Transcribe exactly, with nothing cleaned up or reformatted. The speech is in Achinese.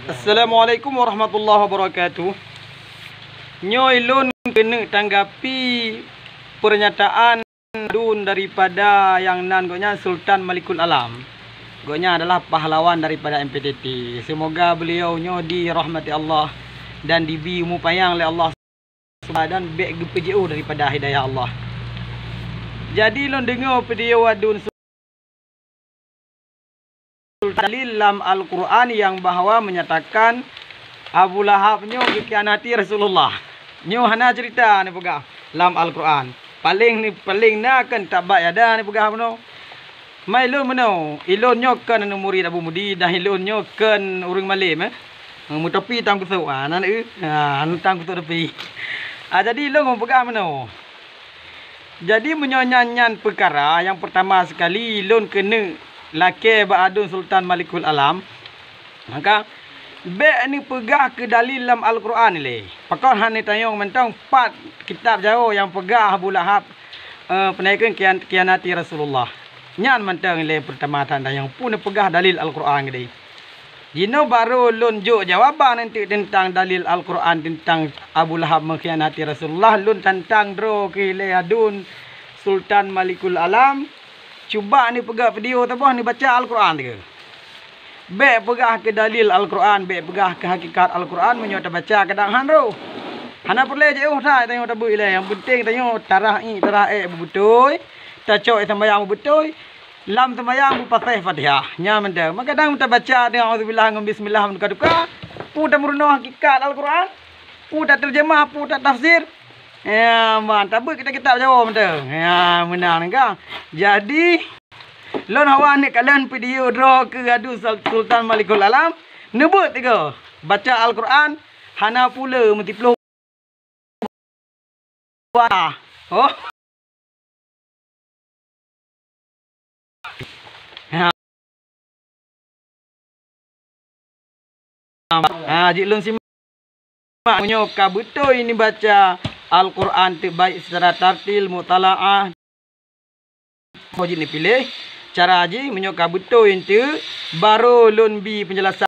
Assalamualaikum warahmatullahi wabarakatuh. Nyoe lôn keuneuk tanggapi pernyataan dun daripada nyang nan gobnyan Sultan Malikul Alam. Gobnyan adalah pahlawan daripada M P T T. Semoga beliau nyoe dirahmati Allah dan dibi umu panyang lé Allah dan bék geupeujiôh daripada hidayah Allah. Jadi lôn deungoe video adun Sultan dalil lam Al-Quran nyang bahwa menyatakan Abu Lahab nyoe geukhianati Rasulullah. Nyoe hana cerita neupeugah lam Al-Quran. Paléng ni, paléng na kan tabbat yada neupeugah bunoe. Mai lôn meunoe, ilôn nyoe kon aneuk murit Abu Mudi dan ilôn nyoe kon ureuëng malém, eh. Meutopi tam kusok, ah, nan, eh. Ah, tam kusok topi. Ah, jadi ilôn peugah meunoe. Jadi meunyoe nyan, nyan peukara nyang peurtama sekali lôn keuneuk lakée bak adun Sultan Malikul Alam, maka bék neupeugah keu dalil lam Al-Quran ilée. Pakon hana tanyong mantong pat kitab jawoe nyang peugah Abu Lahab, eh, peunaikon kian-, khianati Rasulullah. Nyan mantong ilée peurtama that tanyong peue neupeugah dalil Al-Quran geude. Jinoe barô lôn jok jawaban eunteuk teuntang dalil Al-Quran teuntang Abu Lahab meukhianati Rasulullah, lôn tantang droe keu lé adun Sultan Malikul Alam. Cuba neupeugah video saboh neubaca Al-Quran tiga. Bék peugah keu dalil Al-Quran, bék peugah keu hakikat Al-Quran meunyoe tabaca kadang han roh. Hana peureulée jiôh that tanyoe tabeuet ilée. Nyang peunteng tanyoe tarah ié, tarah ék beubeutôi, tacok ié sambayang beubeutôi. Lam seumayang beupaséh Fatihah. Nyan mantong. Maka kadang tabaca deungon auzubillah ngon bismillah meuduka-duka. Peue tameurunoe hakikat Al-Quran. Peue tateurjeumah, peue tatafsir. Ya, man, tabeuet kitab-kitab jawoe mantong. Ya, meunan kan. Jadi, lôn hawa neukalon video droe keu adun Sul-, Sultan Malikul Alam. Neubeuet tiga. Baca Al-Quran. Hana pula meusiploh. Wah. Oh. Ha. Ha, jeuet lôn simak. Meunyoe ka beutôi neubaca Al-Quran teuk baik secara tartil, mutalaah, Ho jeuet neupiléh cara jih, meunyoe ka beutôi eunteuk, barô lôn bi peunjelasan.